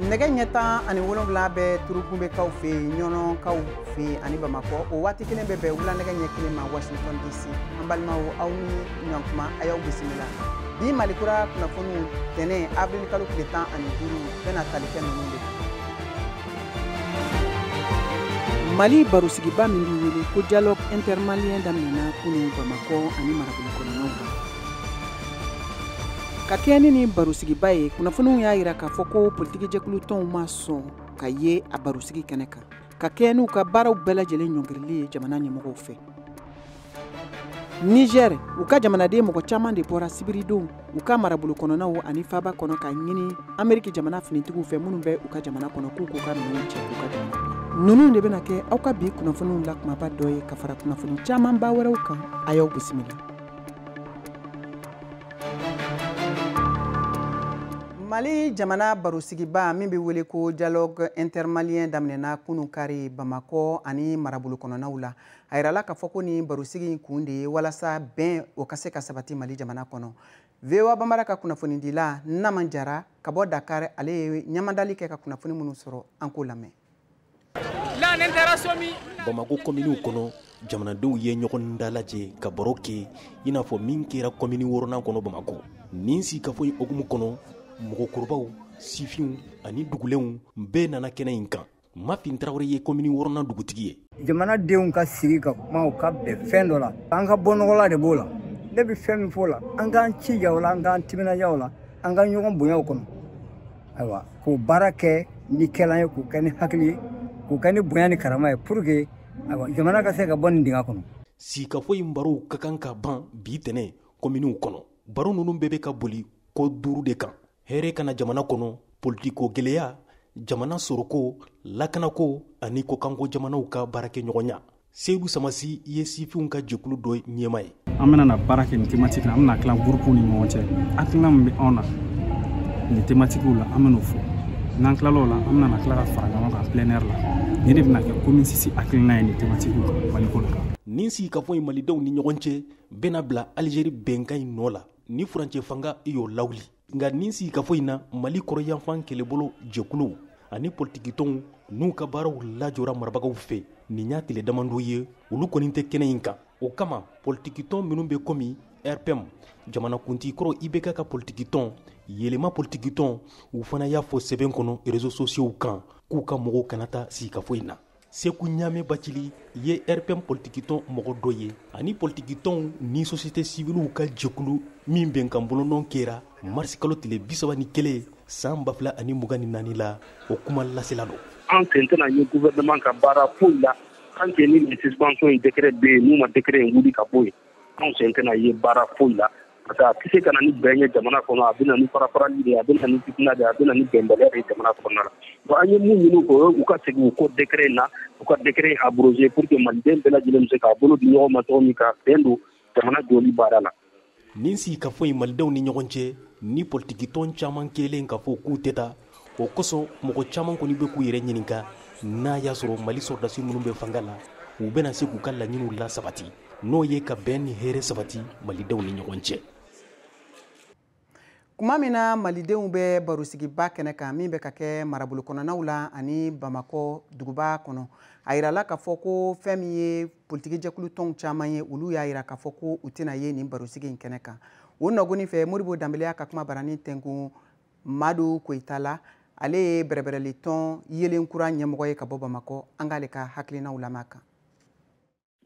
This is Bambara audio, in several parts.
Nɛgɛ ɲɛ 17 bɛ Turukunbɛkaw fɛ yen, Ɲɔnɔkaw fɛ yen ani Bamakɔ. O waati kelen bɛ bɛn wula nɛgɛ ɲɛ 1 ma Washington DC. An balimaw, aw ni ɲankuma, a y'aw bisimila. Bi Malikura kunnafoniw, tɛnɛn avril kalo tile 15, bɛna tali kɛ ninnu de kan. Mali barosigiba min bɛ wele ko dialogue intermalien daminɛna kunun Bamakɔ ani marabolo kɔnɔnaw la. Ka kɛɲɛ ni nin barosigiba ye, kunnafoniw y'a jira k'a fɔ ko politikijɛkulu tɔnw ma sɔn ka ye a barosigi kɛnɛ kan, ka kɛɲɛ n'u ka baaraw bɛɛ lajɛlen ɲɔngirili ye jamana ɲɛmɔgɔw fɛ. Niger, u ka jamanaden mɔgɔ caman de bɔra sibiridon u ka marabolo kɔnɔnaw ani faaba kɔnɔ ka ɲini Ameriki jamana finitigiw fɛ minnu bɛ u ka jamana kɔnɔ k'u k'u ka minɛnw cɛ k'u ka jamana bila. Ninnu de bɛna kɛ aw ka bi kunnafoniw la kumaba dɔ ye ka fara kunnafoni camanba wɛrɛw kan. A y'aw bisimila. Mali jamana barosigiba min bɛ wele ko dialogue intermalien daminɛna kunun kari Bamakɔ ani marabolo kɔnɔnaw la. A yirala k'a fɔ ko nin barosigi in kun de ye walasa bɛn o ka se ka sabati Mali jamana kɔnɔ. VOA Bambara ka kunnafonidila Naman Jara ka bɔ Dakar, ale ye ɲamadali kɛ ka kunnafoni minnu sɔrɔ, an k'o lamɛn. Bamakɔ kominiw kɔnɔ, jamanadenw ye ɲɔgɔn dalajɛ ka baro kɛ i n'a fɔ min kɛra komini 6nan kɔnɔ Bamakɔ. Nin sigikafɔ in hukumu kɔnɔ, mɔgɔkɔrɔbaw, sifinw ani dugulenw bɛɛ nana kɛnɛ in kan. Mafin Tarawele ye komini 6nan dugutigi ye. Jamanadenw ka sigi ka kuma, u ka bɛn fɛn dɔ la, an ka bɔ nɔgɔla de b'o la. Ne bɛ fɛn min fɔ o la, an k'an cija o la, an k'an timinadiya o la, an ka ɲɔgɔn bonya o kɔnɔ. Ayiwa, k'o baara kɛ ni kɛlan ye, k'o kɛ ni hakili ye, k'o kɛ ni bonya ni karama ye, pour que ayiwa jamana ka se ka bɔ nin dingɛ kɔnɔ. Sigikafɔ in barow ka kan ka ban bi tɛnɛn kominiw kɔnɔ. Baro ninnu bɛɛ bɛ ka boli ko 5 de kan: hɛrɛ kana jamana kɔnɔ, politikiko gɛlɛya, jamana sɔrɔko, lakanako ani kɔkanko jamanaw ka baarakɛɲɔgɔnya. Seyidu Samasi ye sifinw ka jɛkulu dɔ ɲɛmaa ye. An bɛna na baara kɛ nin thématique la, an bɛna tila groupe ni ɲɔgɔn cɛ. Hakilina min bɛ anw na nin thématique la, an bɛn'o fɔ. N'an tilala o la, an bɛna tila ka fara ɲɔgɔn kan plein air la. Nin de bɛna kɛ commune 6 hakilina ye nin thématique kan Maliko la. Nin sigikafɔ in malidenw ni ɲɔgɔn cɛ bɛna bila Algérie bɛnkan in nɔ la ni furancɛ fanga y'o lawuli. Nka nin sigikafɔ in na, Mali kɔrɔyanfan kɛlɛbolo jɛkuluw ani politikitɔnw n'u ka baaraw lajɔra marabagaw fɛ nin y'a tile damadɔ ye, olu kɔni tɛ kɛnɛ in kan. O kama politikitɔn minnu bɛ komi RPM, jamanakuntigi kɔrɔ IBK ka politikitɔn, Yɛlɛma politikitɔn, u fana y'a fɔ sɛbɛn kɔnɔ réseaux sociaux kan k'u ka mɔgɔw kana taa sigikafɔ in na. Seku Ɲame Bacili ye RPM politikitɔn mɔgɔ dɔ ye ani politikitɔnw ni société civile ka jɛkulu min bɛnkan bolonɔ kɛra mars kalo tile 31 san 2024 la, o kuma lasela don. An sen tɛna ye gouvernement ka baara foyi la tant que ni suspension in décret bɛ yen, n'u ma décret in wuli ka bɔ yen, anw sen tɛna ye baara foyi la. Parce que a tɛ se ka na ni bɛn ye jamana kɔnɔ, a bɛ na ni farafarali de ye, a bɛ na ni fitina de ye, a bɛ na ni bɛnbaliya de ye jamana kɔnɔna la. Bon, an ye mun ɲini u fɛ, o ye u ka segin u kɔ décret in na, u ka décret in abrogé pour que maliden bɛɛ lajɛlen bɛ se k'a bolo di ɲɔgɔn ma cogo min ka bɛn don jamana jɔli baara la. Nin sigikafɔ in malidenw ni ɲɔgɔn cɛ ni politikitɔn caman kɛlen k'a fɔ k'u tɛ taa, o kosɔn mɔgɔ caman kɔni bɛ k'u yɛrɛ ɲininka n'a y'a sɔrɔ Mali sɔrɔdasi minnu bɛ fanga la, u bɛna se k'u ka laɲiniw lasabati, n'o ye ka bɛn ni hɛrɛ sabati malidenw ni ɲɔgɔn cɛ. Kuma min na malidenw bɛ barosigiba kɛnɛ kan min bɛ ka kɛ marabolo kɔnɔnaw la ani Bamakɔ duguba kɔnɔ, a yirala k'a fɔ ko fɛn min ye politikijɛkulu tɔnw caman ye, olu y'a yira k'a fɔ ko u tɛna ye nin barosigi in kɛnɛ kan. O nɔgɔni fɛ, Modibo Danbele y'a ka kuma barani tɛnkun Madu Koyita la, ale ye bɛrɛbɛrɛli tɔn yelen kura ɲɛmɔgɔ ye ka bɔ Bamakɔ. An k'ale ka hakilinaw lamɛn a kan.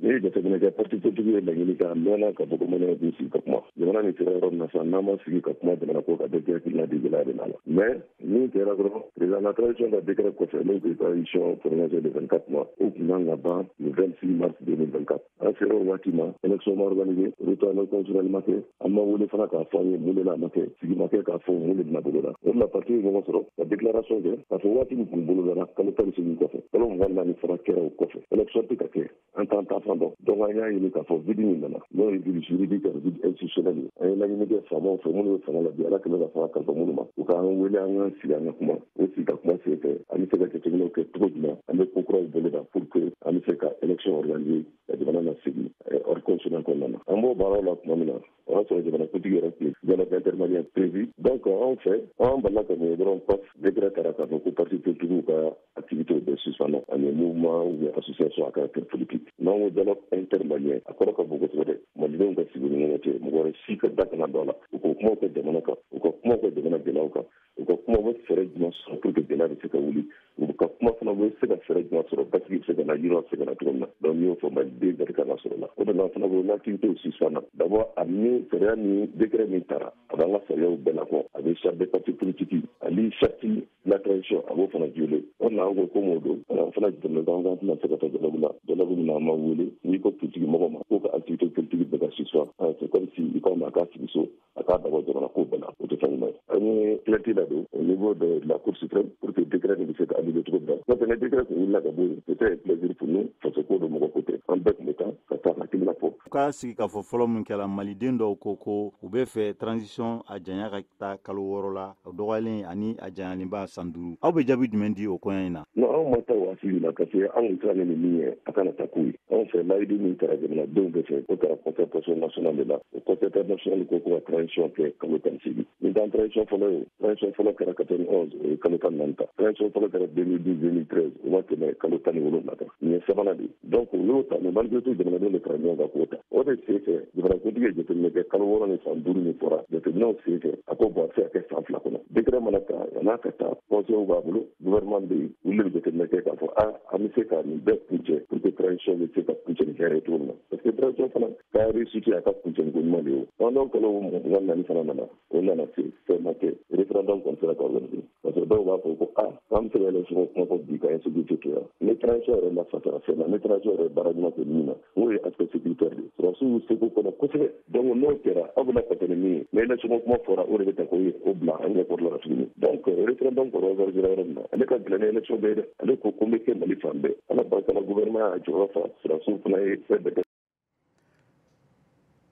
Ne ye jateminɛ kɛ, parti politique ye laɲini kɛ a mɛnna ka fɔ ko maliyɛnw k'u sigi ka kuma. Jamana nin sera yɔrɔ min na sisan, n'an ma sigi ka kuma jamana ko kan, bɛɛ k'i hakilina di, gɛlɛya bɛ na la. Mais min kɛra dɔrɔn, président de la transition ka décret kɔfɛ, n'o ye transition prolongée de 24 mois, o tun kan ka ban le 26 mars 2024. An sera o waati ma, élection ma organisé, retour à constitutionnel ma kɛ, an ma wele fana k'a fɔ an ye mun de la a ma kɛ, sigi ma kɛ k'a fɔ mun de bɛna boloda. O de la parti ye ɲɔgɔn sɔrɔ ka déclaration kɛ k'a fɔ waati min tun bolodara kalo 18 kɔfɛ, kalo 24 fana kɛra o kɔfɛ, élection tɛ ka kɛ, an t'an ta fan dɔn. Donc an y'a ɲini k'a fɔ vide min nana, n'o ye vide juridique ani vide institutionnel ye, an ye laɲini kɛ faamaw fɛ minnu bɛ fanga la bi, Ala kɛlen ka fanga kalifa minnu ma, u k'an wele an k'an sigi an ka kuma. O sigi ka kuma sen fɛ, an bɛ se ka jateminɛw kɛ cogo jumɛn, an bɛ ko kuraw boloda pour que an bɛ se ka élection organiser ka jamana lasegin ordre constitutionnel kɔnɔna na. An b'o baaraw la tuma min na, o y'a sɔrɔ jamanakuntigi yɛrɛ tun ye dialogue intermalien prévu. Donc anw fɛ, an balila ka mun ye dɔrɔn, paf, décret taara k'a fɔ ko parti politique ka activité bɛɛ suspendre, ani mouvement ou bien association à caractère politique. N'an ko dialogue intermalien, a kɔrɔ ka bon kosɛbɛ dɛ. Malidenw ka sigi u ni ɲɔgɔn cɛ, mɔgɔ wɛrɛ si ka da kana don a la. U ka kumaw kɛ jamana kan, u ka kumaw kɛ jamana gɛlɛyaw kan, u ka kuma bɛ fɛɛrɛ jumɛn sɔrɔ pour que gɛlɛya bɛ se ka wuli, u ka kuma fana bɛ se ka fɛɛrɛ jumɛn sɔrɔ, basigi bɛ se ka na, yiriwa bɛ se ka na cogo min na. Donc n'i y'o fɔ, maliden bɛɛ kan ka sɔrɔ la. O de la fana ko l'activité suspendre d'abord. A ni sariya ni décret min taara, a b'an ka sariyaw bɛɛ lakɔ, a bɛ charte des partis politiques ani charte la transition, a b'o fana violer. O de la an ko komi o don, an fana jateminɛ ko an tɛna se ka taa dialogue la, dialogue min na an ma wele. N'i ko politique mɔgɔ ma k'o ka activité politique bɛɛ ka suspendre, c'est comme si i ko a ma a k'a sigi so, a k'a dabɔ jamana ko bɛɛ la. O tɛ fɛn ɲuman ye. An ye plainte ladon au niveau de la Cour suprême pour que décret nin bɛ se ka annuler cogo min na. N'o tɛ, ni décret kun wulila ka bɔ yen, c'était un plaisir pour nous. Faso ko don, mɔgɔ ko tɛ, an bɛɛ tun bɛ taa ka taa hakilina fɔ. Ka sigi k'a fɔ fɔlɔ min kɛra, maliden dɔw ko ko u bɛ fɛ transition a janya ka taa kalo 6 la, o dɔgɔyalen, ani a janyalenba san 5. Aw bɛ jaabi jumɛn di o koɲɛ in na? Non, anw ma taa o asili la, parce que anw siranlen ni min ye, a kana taa k'u ye. Anw fɛ, layidu min taara jamanadenw bɛɛ fɛ, o taara concertation nationale de la. O concertation nationale ko ko ka transition kɛ kalo 18. Nin t'an transition fɔlɔ ye. Transition fɔlɔ kɛra 91, o ye kalo 14 ta. Transition fɔlɔ kɛra 2012, 2013, o ma tɛmɛ kalo 17 kan. Nin ye sabanan de ye. Donc u y'o ta, mais malgré tout jamanadenw de fara ɲɔgɔn kan k'o ta. O de sen fɛ, jamanakuntigi ye jateminɛ kɛ, kalo 6 ni san 5 min fɔra, jateminɛw sen fɛ, a ko bon, a bɛ se ka kɛ san 2 kɔnɔ. Décret mana ta, n'a ka taa, conseil b'a bolo, gouvernement bɛ yen, olu de bɛ jateminɛ kɛ k'a fɔ a an bɛ se ka nin bɛɛ kuncɛ pour que transition bɛ se ka kuncɛ ni hɛrɛ ye cogo min na, parce que transition fana ka réussite, a ka kuncɛ ni ko ɲuman de ye. O n'o kalo 24 fana nana, o nana se, fɛn ma kɛ, référendum kɔni sera ka organiser, parce que dɔw b'a fɔ ko a k'an bɛ se ka élection kuma fɔ bi ka insécurité to yan. Ni transition yɛrɛ lafasara fɛn na, ni transition yɛrɛ baara ɲuman kɛ min na, n'o ye aspect sécuritaire de ye, sɔrɔdasiw y'u seko kɔnɔ kosɛbɛ. Donc n'o kɛra, aw bɛna fasa ni min ye, ni élection kuma fɔra, o de bɛ ta k'o o bila an ɲɛkɔrɔ la tuguni. Donc référendum kɔni organiser yɔrɔ min na, ale ka gɛlɛn ni élection bɛɛ ye dɛ. Ale ko ko n bɛ kɛ Mali fan bɛɛ. Ala barika la, gouvernement y'a jɔyɔrɔ fa, sɔrɔdasiw fana ye fɛn bɛɛ kɛ.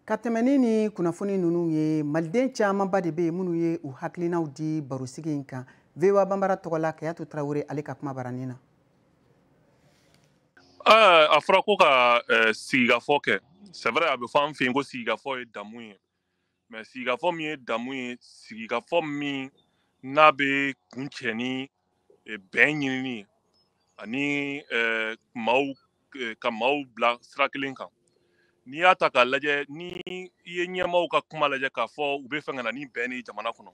Ka tɛmɛ ni kunnafoni ninnu ye, maliden camanba de bɛ yen minnu ye u hakilinaw di barosigi in kan. VOA Banbara tɔgɔ la, Kayatu Tarawele, ale ka kuma baranin na. A fɔra ko ka sigikafɔ kɛ. C'est vrai, a bɛ fɔ an fɛ yen ko sigikafɔ ye damu ye, mais sigikafɔ min ye damu ye, sigikafɔ min n'a bɛ kuncɛ ni bɛn ɲinini ye ani maaw ka maaw bila sira kelen kan. N'i y'a ta k'a lajɛ, ni i ye ɲɛmaaw ka kuma lajɛ k'a fɔ u bɛ fɛ ka na ni bɛn ni jamana kɔnɔ,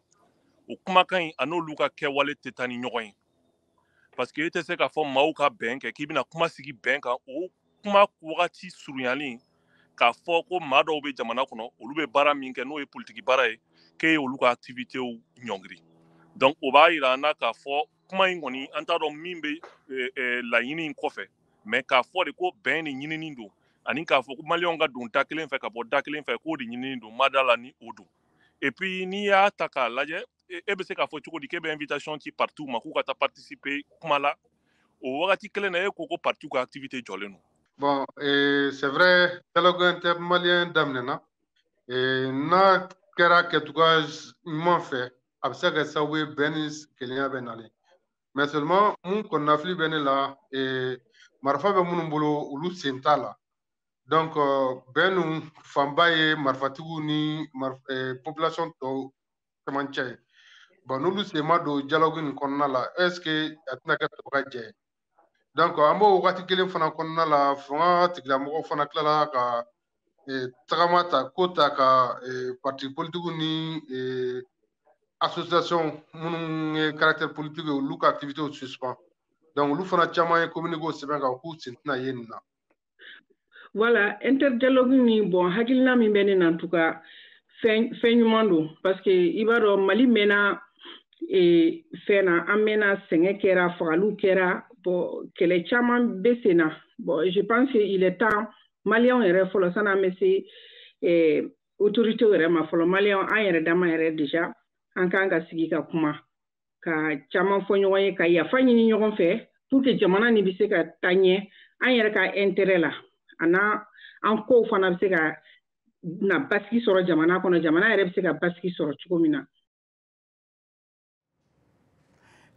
o kumakan in a n'olu ka kɛwale tɛ taa ni ɲɔgɔn ye, parce que e tɛ se k'a fɔ maaw ka bɛn kɛ k'i bɛna kuma sigi bɛn kan, o kuma wagati surunyalen, k'a fɔ ko maa dɔw bɛ jamana kɔnɔ, olu bɛ baara min kɛ, n'o ye politiki baara ye, k'e ye olu ka activitéw ɲɔngiri. Donc o b'a yira an na k'a fɔ kuma in kɔni, an t'a dɔn min bɛ laɲini in kɔfɛ, mais k'a fɔ de ko bɛn de ɲinini don, ani k'a fɔ ko maliyɛnw ka don da kelen fɛ ka bɔ da kelen fɛ, k'o de ɲinini don, ma da la ni o don. Et puis n'i y'a ta k'a lajɛ, e bɛ se k'a fɔ cogo di k'e bɛ invitation ci parti ma k'u ka taa participer kuma la, o wagati kelen na e ko ko parti ka activité jɔlen don? Bon, c'est vrai, dialogue intermalien daminɛna. N'a kɛra kɛcogoya ɲuman fɛ, a bɛ se ka kɛ sababu ye bɛn ni kelenya bɛ nalen. Mais seulement, mun kɔnɔnafili bɛ ne la, marifa bɛ minnu bolo, olu sen t'a la. Donc, bɛn ninnu fanba ye marifatigiw ni population tɔw camancɛ ye. Bon, n'olu sen ma don dialogue nin kɔnɔna la, est ce que a tɛna kɛ tɔ ka jɛ ye? Donc an b'o wagati kelen fana kɔnɔna la, fanga tigilamɔgɔw fana tilala ka tagama ta ko ta ka parti politique ni association minnu ye caractère politique ye, olu ka activités suspend. Donc olu fana caman ye communiqué sɛbɛn kan k'u sen tɛna ye nin na. Voilà, interdialogue ni, bon, hakilina min bɛ ne na, en tout cas fɛn fɛn ɲuman don, parce que i b'a dɔn, Mali mɛnna fɛn na, an mɛnna, sɛgɛn kɛra, fagaliw kɛra, bon, kɛlɛ caman bɛ sen na. Bon, je pense que il est temps, maliyɛnw yɛrɛ fɔlɔ, sanni an bɛ se autorité yɛrɛ ma fɔlɔ, maliyɛnw an yɛrɛ dama yɛrɛ déjà, an kan ka sigi ka kuma, ka caman fɔ ɲɔgɔn ye, ka yafa ɲini ɲɔgɔn fɛ, pour que jamana nin bɛ se ka taa ɲɛ, an yɛrɛ ka intérêt la, a n'a an kow fana bɛ se ka na basigi sɔrɔ jamana kɔnɔ, jamana yɛrɛ bɛ se ka basigi sɔrɔ cogo min na.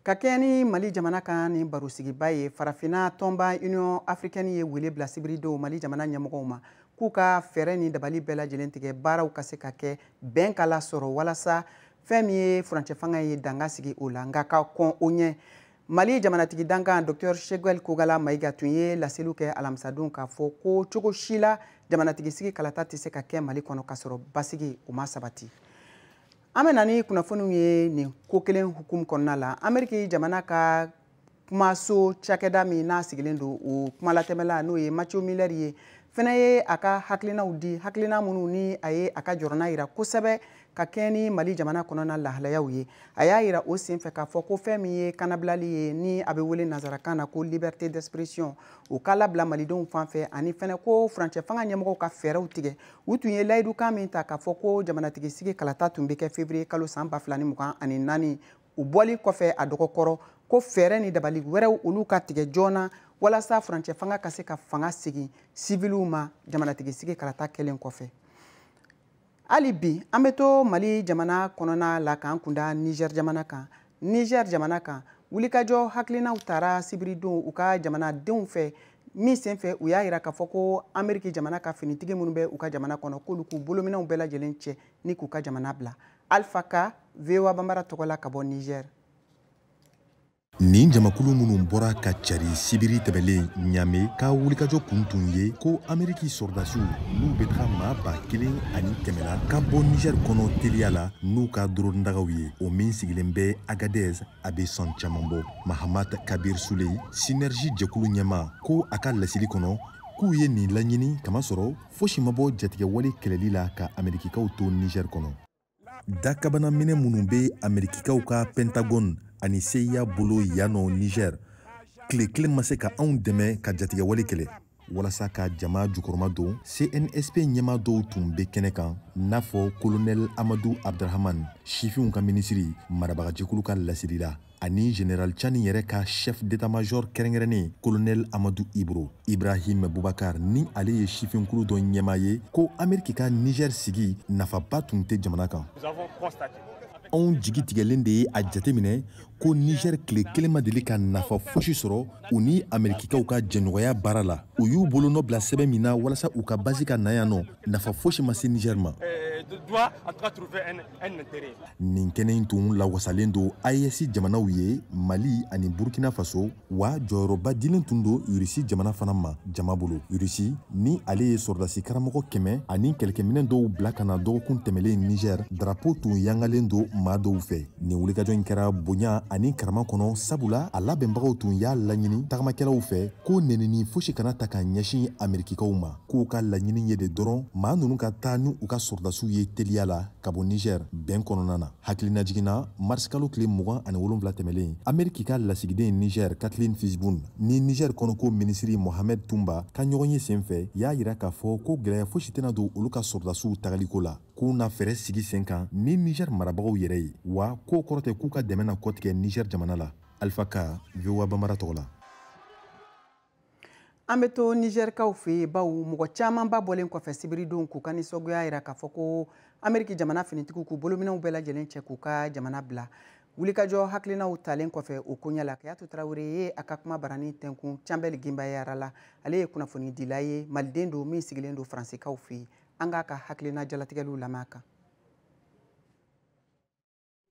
Ka kɛɲɛ ni Mali jamana kan ni barosigiba ye, Farafinna tɔnba Union africaine ye wele bila sibiridon Mali jamana ɲɛmɔgɔw ma k'u ka fɛɛrɛ ni dabali bɛɛ lajɛlen tigɛ, baaraw ka se ka kɛ, bɛn ka lasɔrɔ, walasa fɛn min ye furancɛ fanga ye, danga sigi o la. Nka ka kɔn o ɲɛ, Mali jamanatigi dankan Dr Choguel Kokalla Maïga tun ye laseliw kɛ alamisadon k'a fɔ ko cogo si la jamanatigi sigi kalata tɛ se ka kɛ Mali kɔnɔ k'a sɔrɔ basigi o ma sabati. An bɛ na ni kunnafoniw ye nin ko kelen hukumu kɔnɔna la. Ameriki jamana ka kumaso cakɛda min n'a sigilen don, o kumalatɛmɛla n'o ye Matthew Miller ye fɛnɛ ye a ka hakilinaw di, hakilina minnu ni a ye a ka jɔrɔna yira kosɛbɛ ka kɛɲɛ ni Mali jamana kɔnɔna lahalayaw ye. A y'a yira o senfɛ k'a fɔ ko fɛn min ye kanabilali ye, ni a bɛ wele nanzarakan na ko liberté d'expression, o ka labila malidenw fan fɛ, ani fɛnɛ ko furancɛ fanga ɲɛmɔgɔw ka fɛɛrɛw tigɛ. U tun ye layidukan min ta k'a fɔ ko jamanatigi sigi kalata tun bɛ kɛ février kalo san 2024, u bɔli kɔfɛ a dɔgɔkɔrɔ, ko fɛɛrɛ ni dabali wɛrɛw olu ka tigɛ joona walasa furancɛ fanga ka se ka fanga segin siviliw ma jamanatigi sigi kalata kɛlen kɔfɛ. Hali bi an bɛ to Mali jamana kɔnɔna la k'an kunda Niger jamana kan. Niger jamana kan, wulikajɔ hakilinaw tara sibiridon u ka jamanadenw fɛ, min senfɛ u y'a yira k'a fɔ ko Ameriki jamana ka finitigi minnu bɛ u ka jamana kɔnɔ, k'olu k'u bolominɛnw bɛɛ lajɛlen cɛ ni k'u ka jamana bila. Alpha Ka, VOA Bambara tɔgɔ la ka bɔ Niger. Nin jamakulu minnu bɔra ka cari sibiri tɛmɛlen Ɲame ka wulikajɔ kun tun ye ko Ameriki sɔrɔdasiw n'u bɛ taga maa 1100 la ka bɔ Niger kɔnɔ teliya la n'u ka doronidagaw ye, o min sigilen bɛ Agadez a bɛ san caman bɔ. Mahamat Kabir Suley, Synergie jɛkulu ɲɛmaa, ko a ka laseli kɔnɔ k'u ye nin laɲini kamasɔrɔ fosi ma bɔ jatigɛwale kɛlɛli la ka Amerikikaw to Niger kɔnɔ. Dakabana minɛ minnu bɛ Amerikikaw ka Pentagone ani CIA bolo yan nɔ Niger, tile kelen ma se ka anw dɛmɛ ka jatigɛwale kɛlɛ. Walasa ka jama jukɔrɔma don, CNSP ɲɛmaa dɔw tun bɛ kɛnɛ kan, n'a fɔ Colonel Amadou Abdrahman, sifinw ka minisiri, marabagajɛkulu ka laselila, ani Général Tchani yɛrɛ ka chef d'état-major kɛrɛnkɛrɛnnen Colonel Amadou Ibro. Ibrahim Boubacar, ni ale ye sifinkulu dɔ ɲɛmaa ye, ko Ameriki ka Niger sigi nafaba tun tɛ jamana kan. Anw jigi tigɛlen de ye a jateminɛ ko Niger tile kelen ma deli ka nafa fosi sɔrɔ u ni Amerikikaw ka jɛɲɔgɔnya baara la. U y'u bolonɔ bila sɛbɛn min na walasa u ka basi ka na yan nɔ, nafa fosi ma se Niger ma. Nin kɛnɛ in tun lawasalen don AES jamanaw ye, Mali ani Burkina Faso, wa jɔyɔrɔba dilen tun don Irisi jamana fana ma jama bolo. Irisi ni ale ye sɔrɔdasi karamɔgɔ 100 ani kɛlɛkɛminɛn dɔw bila ka na dɔgɔkun tɛmɛlen Niger, drapeau tun yangalen don maa dɔw fɛ. Nin wulikajɔ in kɛra bonya ani karama kɔnɔ, sabula a labɛnbagaw tun y'a laɲini tagamakɛlaw fɛ ko nɛnini fosi kana ta ka ɲɛsin Amerikikaw ma, k'u ka laɲini ye de dɔrɔn maa ninnu ka taa ni u ka sɔrɔdasiw ye teliya la ka bɔ Niger bɛn kɔnɔna na. Hakilina jiginna marisikalo tile 27 tɛmɛlen, Ameriki ka lasigiden Niger Kathleen Fisbun ni Niger kɔnɔko minisiri Mohamed Tumba ka ɲɔgɔn ye senfɛ y'a yira k'a fɔ ko gɛlɛya fosi tɛna don olu ka sɔrɔdasiw tagaliko la, k'u na fɛɛrɛ sigi sen kan ni Niger marabagaw yɛrɛ ye, wa k'o kɔrɔ tɛ k'u ka dɛmɛ na kɔtigɛ Niger jamana la. Alpha Ka, VOA Bambara tɔgɔ la. An bɛ to Nizɛrikaw fɛ yen, bawo mɔgɔ camanba bɔlen kɔfɛ sibiridon k'u ka nisɔngoya yira k'a fɔ ko Ameriki jamana finitigiw k'u bolominɛnw bɛɛ lajɛlen cɛ k'u ka jamana bila. Wulikajɔ hakilinaw talen kɔfɛ o koɲɛ la, Kayatu Tarawele ye a ka kuma barani tɛnkun Canbɛli Ginbayara la. Ale ye kunnafonidila ye, maliden don min sigilen don Faransikaw fɛ yen. An k'a ka hakilina jalatigɛliw lamɛn a kan.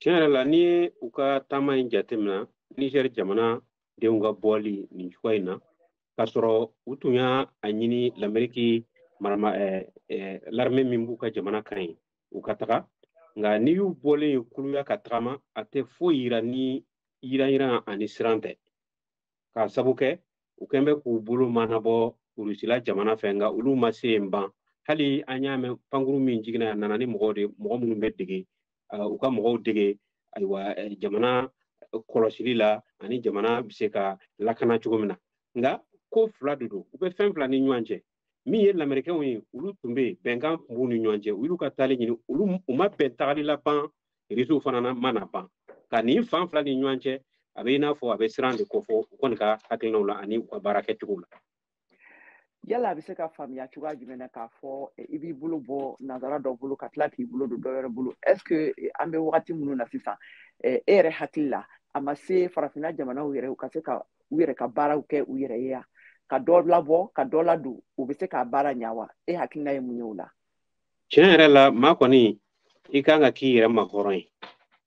Tiɲɛ yɛrɛ la, n'i ye u ka taama in jateminɛ, Niger jamana denw ka bɔli nin cogoya in na, k'a sɔrɔ u tun y'a ɲini l'Amérique marama l'armée min b'u ka jamana kan ye, u ka taga. Nka n'i y'u bɔlen ye kuluya ka tagama, a tɛ foyi yira ni yiran-yiran ani siran tɛ, k'a sabu kɛ u kɛn bɛ k'u bolo manabɔ Rusila jamana fɛ, nka olu ma se yen ban. Hali an y'a mɛn pankuru min jiginna, a nana ni mɔgɔw de, mɔgɔ minnu bɛ dege, u ka mɔgɔw dege ayiwa jamana kɔlɔsili la ani jamana bɛ se ka lakana cogo min na. Nka ko fila de don, u bɛ fɛn fila ni ɲɔgɔn cɛ. Min ye lamɛrikɛnw ye, olu tun bɛ yen, bɛnkan tun b'u ni ɲɔgɔn cɛ, u y'u ka taali ɲini, olu u ma bɛn tagali la ban, Irisiw fana ma na ban. Ka nin fan fila ni ɲɔgɔn cɛ, a bɛ i n'a fɔ a bɛ siran de kofɔ u kɔni ka hakilinaw la ani u ka baara kɛcogo la. Yala a bɛ se ka faamuya cogoya jumɛn na k'a fɔ i b'i bolo bɔ nanzara dɔ bolo ka tila k'i bolo don dɔ wɛrɛ bolo? Est ce que an bɛ wagati minnu na sisan, e yɛrɛ hakili la, a ma se farafinna jamanaw yɛrɛ u ka se ka u yɛrɛ ka baaraw kɛ u yɛrɛ ye ka dɔ labɔ ka dɔ ladon, u bɛ se k'a baara ɲa wa? E hakilina ye mun ye o la? Tiɲɛ yɛrɛ la, maa kɔni i kan ka k'i yɛrɛ ma hɔrɔn ye.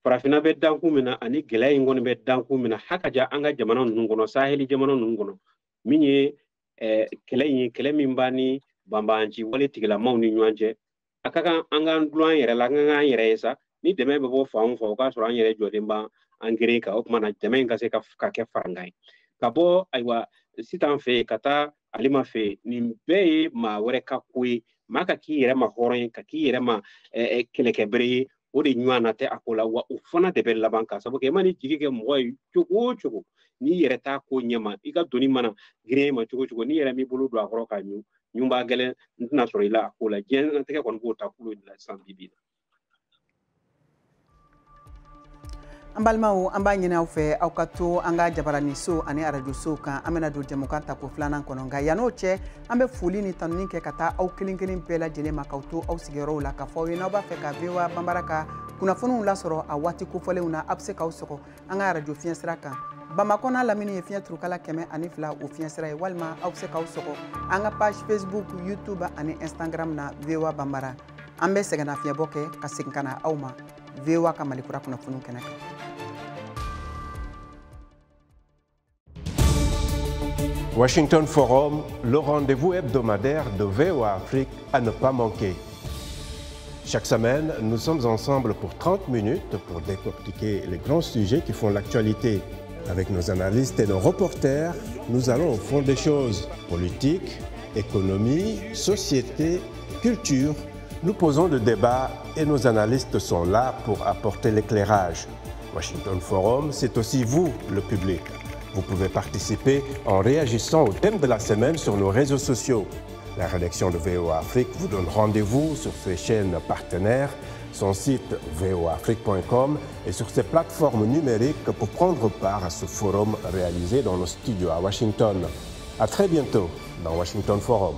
Farafinna bɛ dankun min na ani gɛlɛya in kɔni bɛ dankun min na, hakaja an ka jamana ninnu kɔnɔ, saheli jamana ninnu kɔnɔ, min ye kɛlɛ in ye, kɛlɛ min b'an ni banbaanci wale tigilamaw ni ɲɔgɔn cɛ, a ka kan an k'an dulon an yɛrɛ la, an ka k'an yɛrɛ ye sa. Ni dɛmɛ bɛ bɔ fan o fan, o k'a sɔrɔ an yɛrɛ jɔlen b'an an gere kan. O tuma na dɛmɛ in ka se ka kɛ farankan ye ka bɔ ayiwa Sitan fɛ yen ka taa Alima fɛ yen. Nin bɛɛ ye maa wɛrɛ ka ko ye. Maa ka k'i yɛrɛ ma hɔrɔn ye, ka k'i yɛrɛ ma kɛlɛkɛbere ye, o de ɲɔgɔn na tɛ a ko la. Wa o fana de bɛ laban ka sababu kɛ i mana jigi kɛ mɔgɔ ye cogo o cogo, n'i yɛrɛ t'a ko ɲɛma, i ka doni mana girin e ma cogo o cogo, n'i yɛrɛ m'i bolo don a kɔrɔ k'a ɲun, ɲun b'a gɛlɛn, n tɛna sɔrɔ i la a ko la. Diɲɛlatigɛ kɔni b'o taabolo de la sisan bi bi in na. An balimaw, an b'a ɲini aw fɛ aw ka to an ka jabaraniso ani arajosow kan. An bɛna don jɛmukan tako filanan kɔnɔ, nka yann'o cɛ an bɛ foli ni tanuni kɛ ka taa aw kelen kelen bɛɛ lajɛlen ma k'aw to aw sigiyɔrɔw la, k'a fɔ aw ye n'aw b'a fɛ ka VOA Banbara ka kunnafoniw lasɔrɔ a waati kofɔlenw na, aw bɛ se k'aw sɔgɔ an ka arajo fiɲɛsira kan. Bamakɔ n'a lamini ye fiɲɛ turukala 102 o fiɲɛsira ye, walima aw bɛ se k'aw sɔgɔ an ka page Facebook, YouTube ani Instagram na VOA Banbara. An bɛ sɛgɛnnafiɲɛbɔ kɛ ka segin ka na aw ma VOA ka Malikura kunnafoniw kɛnɛ kan. Washington Forum, le rendez-vous hebdomadaire de VOA Afrique à ne pas manquer. Chaque semaine, nous sommes ensemble pour 30 minutes pour décortiquer les grands sujets qui font l'actualité. Avec nos analystes et nos reporters, nous allons au fond des choses. Politique, économie, société, culture. Nous posons le débat et nos analystes sont là pour apporter l'éclairage. Washington Forum, c'est aussi vous, le public. Vous pouvez participer en réagissant au thème de la semaine sur nos réseaux sociaux. La rédaction de VOA Afrique vous donne rendez-vous sur ses chaînes partenaires, son site voaafrique.com et sur ses plateformes numériques pour prendre part à ce forum réalisé dans nos studios à Washington. À très bientôt dans Washington Forum.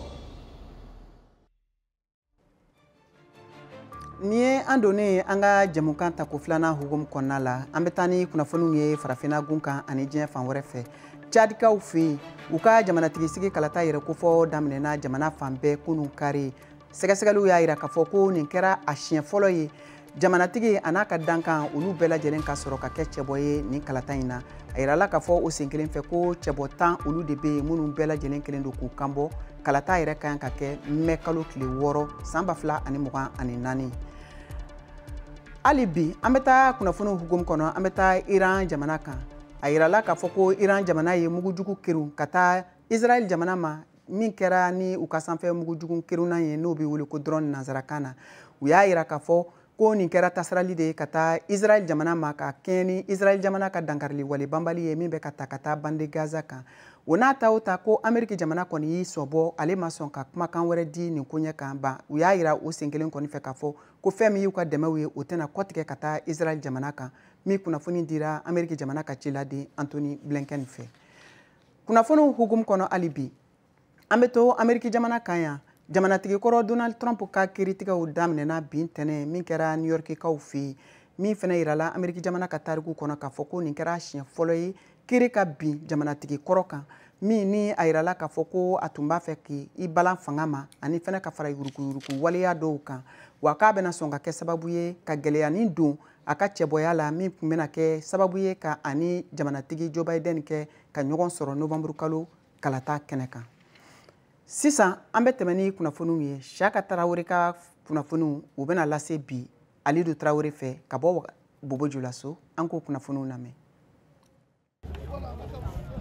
Ni ye an donnen an ka jɛmukan tako filanan hukumu kɔnɔna la, an bɛ taa ni kunnafoniw ye farafinna gun kan ani diɲɛ fan wɛrɛ fɛ. Tchadikaw fɛ yen, u ka jamanatigisigi kalata yɛrɛ kofɔ daminɛna jamana fan bɛɛ kunun kari. Sɛgɛsɛgɛliw y'a jira k'a fɔ ko nin kɛra a siɲɛ fɔlɔ ye jamanatigi a n'a ka dankan olu bɛɛ lajɛlen ka sɔrɔ ka kɛ cɛbɔ ye nin kalata in na. A yirala k'a fɔ o sen kelen fɛ ko cɛbɔ 10 olu de bɛ yen minnu bɛɛ lajɛlen kelen don k'u kanbɔ. Kalata yɛrɛ ka kan ka kɛ mɛ kalo tile 6 san 2024. Hali bi an bɛ taa kunnafoniw hukumu kɔnɔ, an bɛ taa Iran jamana kan. A yirala k'a fɔ ko Iran jamana ye mugujugu kerun ka taa Israël jamana ma, min kɛra ni u ka sanfɛ mugujugu kerunna ye n'o bɛ wele ko drone nanzarakan na. U y'a yira k'a fɔ ko nin kɛra tasarali de ye ka taa Israël jamana ma ka kɛɲɛ ni Israël jamana ka dankarili wale banbali ye min bɛ ka ta ka taa bande Gaza kan. O n'a ta o ta ko Amérique jamana kɔni y'i sɔbɔ, ale ma sɔn ka kumakan wɛrɛ di nin koɲɛ kan. Ban u y'a yira o sen kelen kɔni fɛ k'a fɔ ko fɛn min y'u ka dɛmɛw ye, o tɛna kɔtigɛ ka taa Israël jamana kan, min kunnafoni dira Amérique jamana ka ciladen Anthony Blinken fɛ. Kunnafoniw hukumu kɔnɔ hali bi, an bɛ to Amérique jamana kan yan. Jamanatigi kɔrɔ Donald Trump ka kiiritigɛw daminɛna bi ntɛnɛn min kɛra New Yorkikaw fɛ yen, min fana yirala Amérique jamana ka tariku kɔnɔ k'a fɔ ko nin kɛra siɲɛ fɔlɔ ye kiiri ka bin jamanatigi kɔrɔ kan, min ni a yirala k'a fɔ ko a tun b'a fɛ k'i balan fanga ma ani fana ka fara yuruguyurugu waleya dɔw kan, wa k'a bɛna sɔn ka kɛ sababu ye ka gɛlɛyanin don a ka cɛbɔya la, min tun bɛna kɛ sababu ye ka ani jamanatigi Joe Biden kɛ ka ɲɔgɔn sɔrɔ novembre kalo kalata kɛnɛ kan. Sisan an bɛ tɛmɛ ni kunnafoniw ye. Siaka Tarawele ka kunnafoniw u bɛna lase bi Alidu Tarawele fɛ ka bɔ Bobo Julaso. An k'o kunnafoniw lamɛn.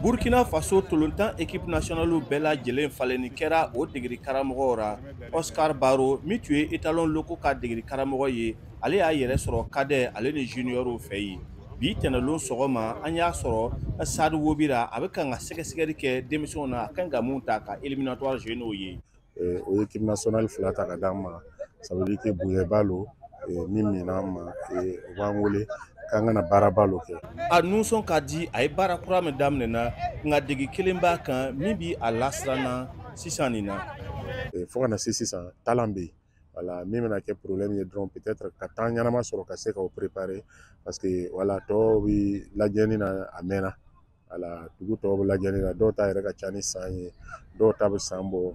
Burkina Faso tolontan équipe nationale bɛɛ lajɛlen falenni kɛra o degeli karamɔgɔ ra. Oscar Baro min tun ye Etalon Loko ka degeli karamɔgɔ ye, ale y'a yɛrɛ sɔrɔ cadet ale ni junior fɛ yen. Bi tɛnɛlon sɔgɔma an y'a sɔrɔ Sadu Wobira a bɛ kan ka sɛgɛsɛgɛli kɛ denmisɛnw na, a kan ka mun ta ka éliminatoire jouer n'o ye. O ye équipe nationale 2 ta ka d'an ma, ça veut dire que bonyaba lo min minɛ an ma, o b'an wele k'an kana baaraba lo kɛ. A nusɔn ka di, a ye baara kura min daminɛna, nka degi kelen b'a kan min bi a lasiranna sisan nin na. Fo ka na se sisan talan bɛ yen, Voilà, min bɛna kɛ problème ye dɔrɔn, peut-être ka temps ɲɛnama sɔrɔ ka se k'o préparer, parce que voilà, tɔw bi lajɛni na a mɛnna. Voilà, dugu tɔw bɛ lajɛni na, dɔw ta yɛrɛ ka ca ni san ye, dɔw ta bɛ san bɔ,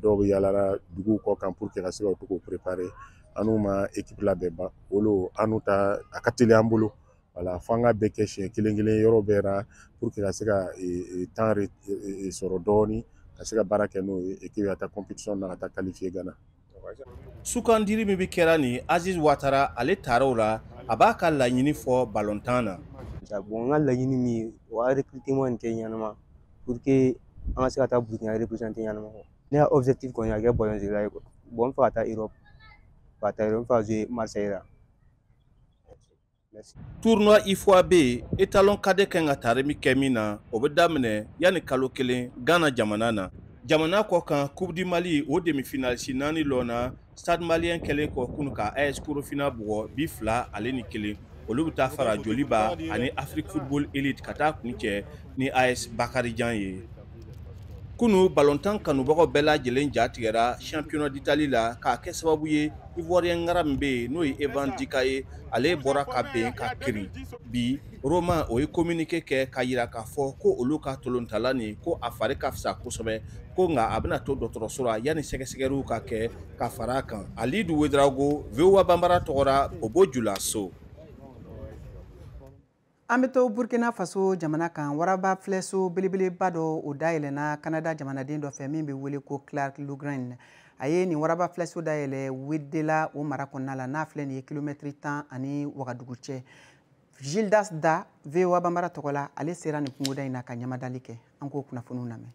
dɔw bɛ yalala duguw kɔ kan pour que ka se ka to k'o préparer. An n'u ma équipe labɛn ban olu, an n'u ta a ka teli an bolo. Voilà, f'an ka bɛɛ kɛ siɲɛ kelen kelen yɔrɔ bɛɛ la pour que ka se ka temps sɔrɔ dɔɔni ka se ka baara kɛ n'o ye, équipe ka taa compétition na, ka taa qualifier Ghana. Sugandili min bɛ kɛra nin, Aziz Watara, ale taara o la, a b'a ka laɲini fɔ balontan na. Bon, n ka laɲini min ye, o ka recrutement nin kɛ ɲɛnama pour que an ka se ka taa Burukina représenter ɲɛnama. Ne ka objectif kɔni, ka kɛ balontanna ye quoi. Bon, n fɛ ka taa Europe, ka taa Europe, n fɛ ka jouer Marseille la. Merci. Tournoi UFOA B étalon cadet kan ka tari min kɛ min na, o bɛ daminɛ yanni kalo 1 Ghana jamana na. Jamana kɔ kan, Coupe du Mali, o demi-finale si naani lɔnna. Stade Malien kɛlen kɔ kunu ka AS Korofina bugɔ 2-1, olu bɛ taa fara Joliba ani Afrique Football Elite ka taa kun cɛ ni AS Bakarijan ye. Kunu, balontan kanubagaw bɛɛ lajɛlen ja tigɛra championnat d'Italie la, k'a kɛ sababu ye Ivoirien ŋara min bɛ yen, n'o ye Evan Ndicka ye, ale bɔra ka ben ka kirin. Bi, Roma, o ye communiqué kɛ ka yira k'a fɔ ko olu ka tolontala nin, ko a fari ka fisa kosɛbɛ, ko nka a bɛna to dɔgɔtɔrɔso la yanni sɛgɛsɛgɛliw ka kɛ ka fara a kan. Alidu Wedrago, VOA Banbara tɔgɔra Bobo Julaso. An bɛ to Burkina Faso jamana kan. Waraba filɛso belebeleba dɔ, o dayɛlɛnna Kanada jamanaden dɔ fɛ min bɛ wele ko Clark Lundgren. A ye nin waraba filɛso dayɛlɛ Wedela, o mara kɔnɔna la, n'a filɛ nin ye kilomɛtiri 10 ani Wagadugu cɛ. Gildas Da, VOA Banbara tɔgɔ la, ale sera nin kungoda in na ka ɲamadali kɛ. An k'o kunnafoniw lamɛn.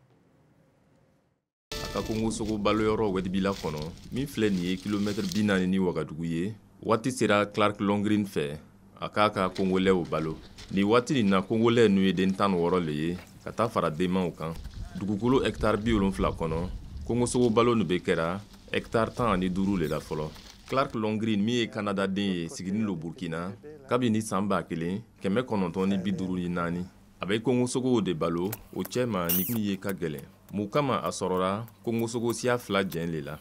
A ka kongosogo baloyɔrɔ Wɛdibila kɔnɔ, min filɛ nin ye kilomɛtiri 40 ni Wagadugu ye, waati sera Clark Lundgren fɛ a k'a ka kongolɛw balo. Nin waati nin na, kongolɛ nu ye den 16 le ye ka taa fara denmanw kan. Dugukolo hɛkitari 70 kɔnɔ, kongosogo balo nu be kɛra hɛkitari 15 le la fɔlɔ. Clark Lundgren, min ye Kanada den ye, siginin lo Burkina kabini san 1954. A bɛ kongosogow de balo o cɛma ni min ye ka gɛlɛn. Mun kama? A sɔrɔra kongosogo siya fila jɛn le la.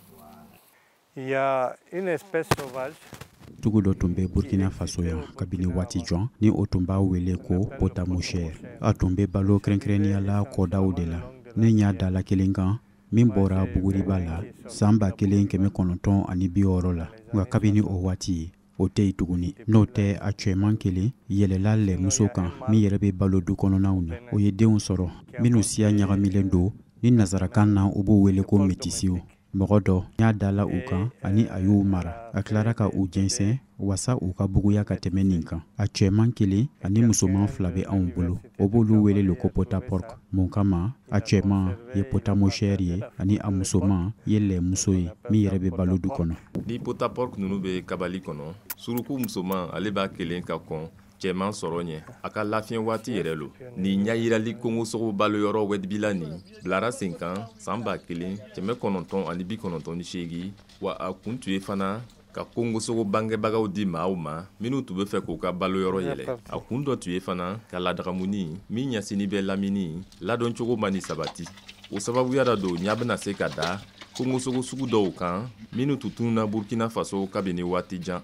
Il y a une espèce sauvage. Dugu dɔ tun bɛ Burkina Faso yan kabini waati jɔn, ni o tun b'a wele ko potamochère. A tun bɛ balo kɛrɛnkɛrɛnnenya la kɔdaw de la. Ne ɲa dala kelen kan min bɔra Buguriba la san 1960 la, nka kabini o waati, o tɛ yen tuguni. N'o tɛ, a cɛman kelen yɛlɛla lɛmuso kan min yɛrɛ bɛ balo du kɔnɔnaw na. O ye denw sɔrɔ minnu siya ɲagamilen don, ni nazarakan na u b'o wele ko metisiw. Mɔgɔ dɔ y'a dala u kan ani a y'u mara. A tilara ka u jɛnsɛn wasa u ka buguya ka tɛmɛ nin kan. A cɛman kelen ani musoman fila bɛ anw bolo. O b'olu wele le ko potaporc. Mun kama? A cɛman ye potamochère ye ani a musoman ye lɛmuso ye min yɛrɛ bɛ balo du kɔnɔ. Ni potaporc nunu bɛ kabali kɔnɔ, suruku musoman, ale b'a kelen ka kɔn cɛman sɔrɔ ɲɛ. A ka lafiɲɛ waati yɛrɛ lo. Nin ɲayirali kongosogo baloyɔrɔ Wɛdibila nin bilara sen kan san 1998, wa a kun tun ye fana ka kongosogo bangebagaw di maaw ma minnu tun bɛ fɛ k'u ka baloyɔrɔ yɛlɛ. A kun dɔ tun ye fana ka ladagamuni min ɲɛsini bɛ lamini ladɔncogo ma ni sabati. O sababuya da don ɲa bɛna se ka da kongosogo sugu dɔw kan minnu tun tununa Burkina Faso kabini waati jan.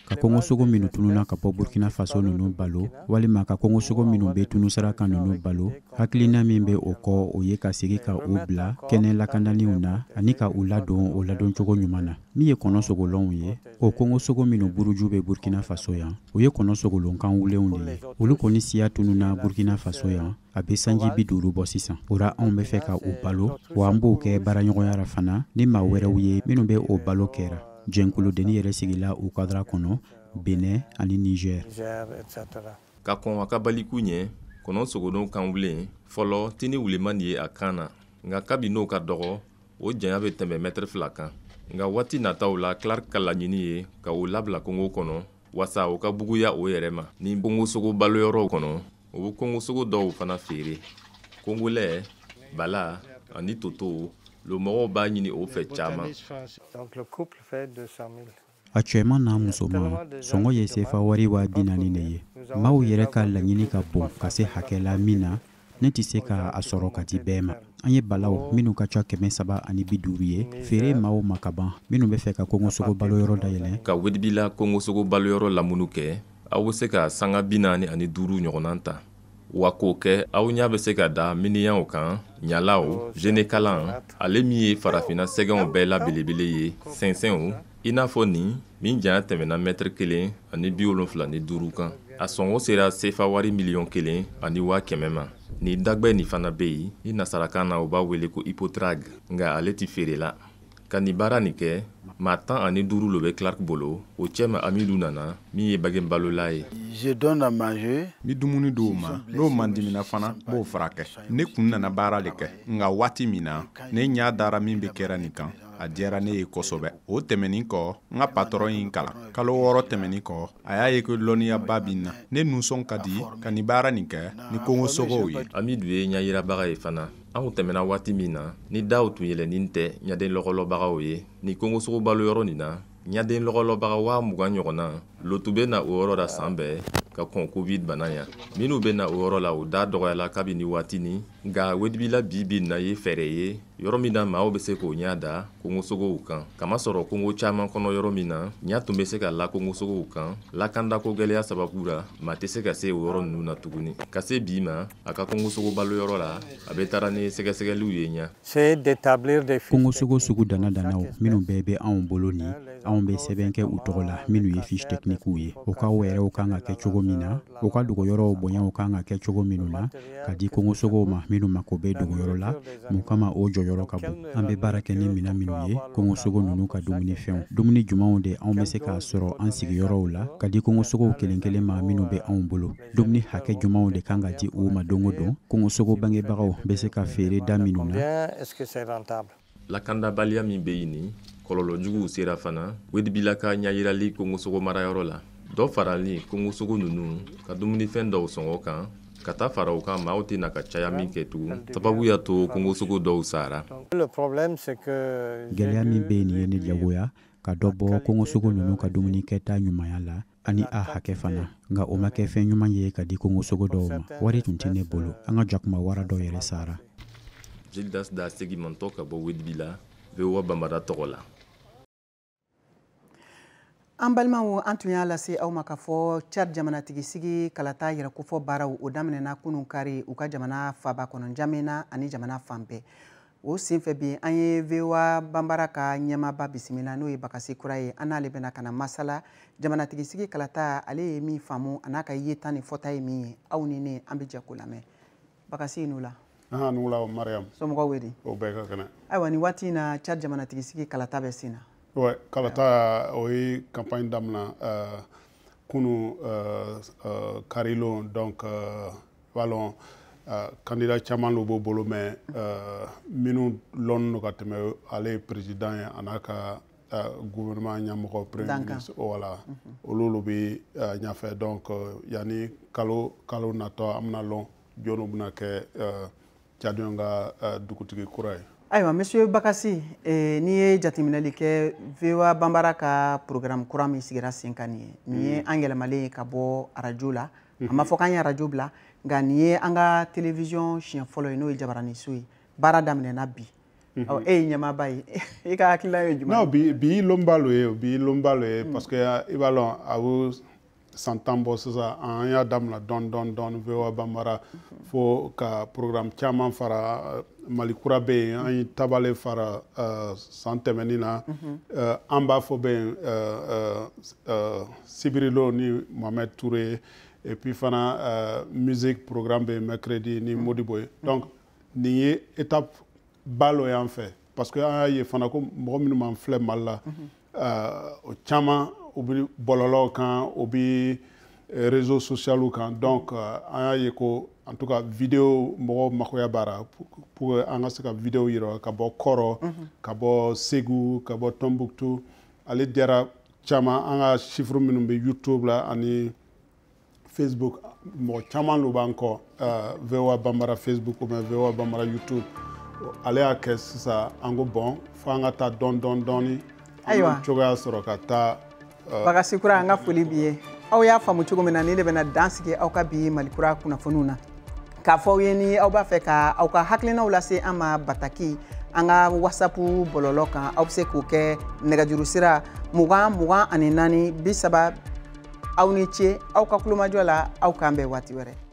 Ka kɔngɔsogo minnu tununa ka bɔ Burkina Faso ninnu balo, walima ka kɔngɔsogo minnu bɛ tunusara kan ninnu balo, hakilina min bɛ o kɔ, o ye ka segi ka u bila kɛnɛ lakandalenw na ani ka u ladon o ladoncogo ɲuman na. Min ye kɔnɔ sogolonw ye, o kɔngɔsogo minnu buruju bɛ Burkina Faso yan, o ye kɔnɔ sogolonkan wulenw de ye. Olu kɔni siya tununa Burkina Faso yan a bɛ sanji 50 bɔ sisan. O ra, anw bɛ fɛ ka u balo, wa an b'o kɛ baaraɲɔgɔnya la fana ni maa wɛrɛw ye minnu bɛ o balo kɛra. Jɛnkuludenni yɛrɛ sigila o kadara kɔnɔ Benin ani Niger. Ka kɔn a ka baliku ɲɛ, kɔnɔ sogodon kan wulen fɔlɔ tini wuleman ye a kan na, nka kabi n'o ka dɔgɔ, o janya bɛ tɛmɛ mɛtiri 2 kan. Nka waati nataw la, Clark ka laɲini ye ka o labila kungo kɔnɔ wasa o ka buguya o yɛrɛ ma. Ni kongosogo baloyɔrɔw kɔnɔ, o bɛ kongosogo dɔw fana feere. Kongolɛ, bala ani toto lo, mɔgɔw b'a ɲini o fɛ caman. A cɛman n'a musoman sɔngɔ ye sefa wari 40 000 de ye. Maaw yɛrɛ ka laɲini ka bon ka se hakɛ la min na, Ne tɛ se ka a sɔrɔ ka di bɛɛ ma. An ye balaw minnu ka ca 350 ye feere maaw ma ka ban minnu bɛ fɛ ka kongosogo baloyɔrɔ dayɛlɛ. Ka Wedibila kongosogo baloyɔrɔ lamunu kɛ, aw bɛ se ka sanga 45 ɲɔgɔnna ta. Wa k'o kɛ, aw ɲɛ bɛ se ka da miniyanw kan, ɲalaw, jenekalan, ale min ye farafinna sɛgɛnw bɛɛ la belebele ye, sɛnsɛnw, i n'a fɔ nin min janya tɛmɛna mɛtiri 1 75 kan. A sɔngɔ sera sefa wari 1,1 miliyɔn ma. Nin dagbɛ nin fana bɛ yen ni nasarakan na u b'a wele ko hippotrague, nka ale tɛ feere la. Ka nin baara nin kɛ, maa 15 lo bɛ Clark bolo, o cɛma Amidu nana min ye bagenbalola ye. Je donne à manger. N bɛ dumuni d'o ma, n'o mandimina fana, n b'o furakɛ. Ne kun nana baara de kɛ, nka waati min na ne ɲɛ dara min bɛ kɛra nin kan, a diyara ne ye kosɛbɛ. O tɛmɛnin kɔ, n ka patɔrɔn ye n kalan. Kalo 6 tɛmɛnin kɔ, a y'a ye ko lɔnniyaba bɛ n na. Ne nusɔn ka di ka nin baara nin kɛ ni kongosogow ye. Amidu ye ɲɛyirabaga ye fana. Anw tɛmɛna waati min na ni daw tun yɛlɛnin tɛ ɲaden lɔgɔlɔbagaw ye nin kongosogo baloyɔrɔ nin na, ɲaden lɔgɔlɔbaga 20,000 ɲɔgɔnna lotu bɛ na o yɔrɔ la san bɛɛ ka kɔn Covid bana ɲa. Minnu bɛ na o yɔrɔ la, o da dɔgɔyala kabini waati ni, nka Wedibila bi bi na ye fɛɛrɛ ye yɔrɔ min na maaw bɛ se k'o ɲɛ da kongosogow kan, kamasɔrɔ kongo caman kɔnɔ yɔrɔ min na ɲa tun bɛ se ka la kongosogow kan, lakandako gɛlɛya sababu la, maa tɛ se ka se o yɔrɔ ninnu na tuguni. Ka se bi ma, a ka kongosogo baloyɔrɔ la, a bɛ taara ni sɛgɛsɛgɛliw ye ɲa. C'est d'établir des Kongosogo sugu dana danaw minnu bɛɛ bɛ anw bolo nin, anw bɛ sɛbɛn kɛ u tɔgɔ la minnu ye fiche technique ye. U ka wɛrɛw kan ka kɛ cogo min na, u ka dogoyɔrɔw bonyaw kan ka kɛ cogo minnu na ka di kongosogow ma minnu mako bɛ dogoyɔrɔ la, mun kama o jɔyɔrɔ ka bon. An bɛ baara kɛ ni minɛn minnu ye, kongosogo ninnu ka dumunifɛnw, dumuni jumɛnw de anw bɛ se k'a sɔrɔ an sigiyɔrɔw la ka di kongosogow kelen kelen ma minnu bɛ anw bolo, dumuni hakɛ jumɛnw de kan ka di u ma don o don, kongosogo bangebagaw bɛ se ka feere da minnu na. Est-ce que c'est rentable? Lakandabaliya min bɛ yen nin kɔlɔlɔ juguw sera fana Wedibila ka ɲɛyirali kongosogo marayɔrɔ la, dɔ farali kongosogo ninnu ka dumunifɛn dɔw sɔngɔ kan, ka taa fara o kan maaw tɛna ka caya min kɛ tugun, sababu y'a to kongosogo dɔw sara. Le problème, c'est que Gɛlɛya min bɛ yen nin ye ne jagoya ka dɔ bɔ kongosogo ninnu ka dumuni kɛta ɲumanya la ani a hakɛ fana, nka o ma kɛ fɛn ɲuman ye ka di kongosogo dɔw ma. Wari tun tɛ ne bolo, an ka jakuma wara dɔw yɛrɛ sara. Gildas da segimantɔ ka bɔ Wedibila, VOA Bambara tɔgɔ la. An balimaw, an tun y'a lase aw ma k'a fɔ Tchad jamanatigisigi kalata yɛrɛkofɔ baaraw o daminɛna kunun kari u ka jamana faba kɔnɔ N'Djamena ani jamana fan bɛɛ. O senfɛ bi, an ye VOA Bambara ka ɲɛmaaba bisimila, n'o ye Bakasi Kura ye. An n'ale bɛna ka na masala jamanatigisigi kalata, ale ye min faamu a n'a ka yeta ni fɔta ye min ye. Aw ni ne, an bɛ jɛ k'o lamɛn. Bakasi, n'u la. Ahan, nula Mariam. Somɔgɔw bɛ di? O bɛɛ ka kɛnɛ. Ayiwa, nin waati in na, Tchad jamanatigisigi kalata bɛ sen na. Ouais, kalata o ye campagne daminɛ kunu karilon. Donc b'a lɔn, candidat caman lo b'o bolo, mais minnu lɔnnen don ka tɛmɛ, ale ye président ye a n'a ka gouvernement ɲɛmɔgɔ, premier ministre, voilà, olu lo bɛ ɲɛfɛ. Donc yanni kalo kalo natɔ, an bɛna lɔn jɔnniw bɛna kɛ Tchadien ka dugutigi kura ye. Ayiwa, monsieur Bakasi, n'i ye jateminɛli kɛ, VOA Bambara ka programme kura min sigira sen kan nin ye, nin ye an yɛlɛmalen ye ka bɔ arajo la. A ma fɔ k'an ye arajo bila, nka nin ye an ka télévision siɲɛ fɔlɔ ye, n'o ye jabaraninso ye. Baara daminɛna bi. Ɔ, e ye ɲɛmaaba ye, i ka hakilina ye jumɛn? Non, bi bi lonba lo ye, bi lonba lo ye, parce que i b'a lɔn, a bɛ san 10 bɔ sisan, an y'a daminɛ dɔɔni dɔɔni dɔɔni VOA Bambara, fo ka programme caman fara. Mali kura bɛ yen, an ye tabale fara san tɛmɛnin na. An b'a fɔ bɛ yen sibirilon ni Mohamed Touré, et puis fana musique programme bɛ yen mercredi ni Modibo ye. Donc nin ye étape ba lo y'an fɛ, parce que an y'a ye fana ko mɔgɔ minnu b'an filɛ Mali la, o caman u bɛ bɔlɔlɔw kan, u bɛ réseaux sociaux kan. Donc an y'a ye ko en tout cas vidéo, mɔgɔw makoya b'a la pour an ka se ka vidéo yira ka bɔ Kɔrɔ, ka bɔ Segu, ka bɔ Tombouctou. Ale diyara caman. An ka chiffre minnu bɛ YouTube la ani Facebook, mɔgɔ caman lo b'an kɔ, VOA Bambara Facebook ou bien VOA Bambara YouTube. Ale y'a kɛ sisan, an ko bon, fo an ka taa dɔɔni dɔɔni dɔɔni. Ayiwa, cogoya sɔrɔ ka taa. Bakasi Kura, an ka foli b'i ye. Aw y'a faamu cogo min na, ni de bɛna dan sigi aw ka bi Malikura kunnafoniw na. K'a fɔ aw ye, ni aw b'a fɛ ka aw ka hakilinaw lase an ma bataki an ka WhatsApp bɔlɔlɔ kan, aw bɛ se k'o kɛ nɛgɛjuru sira 20 24 30. Aw ni ce aw ka kulomajɔ la. Aw k'an bɛn waati wɛrɛ.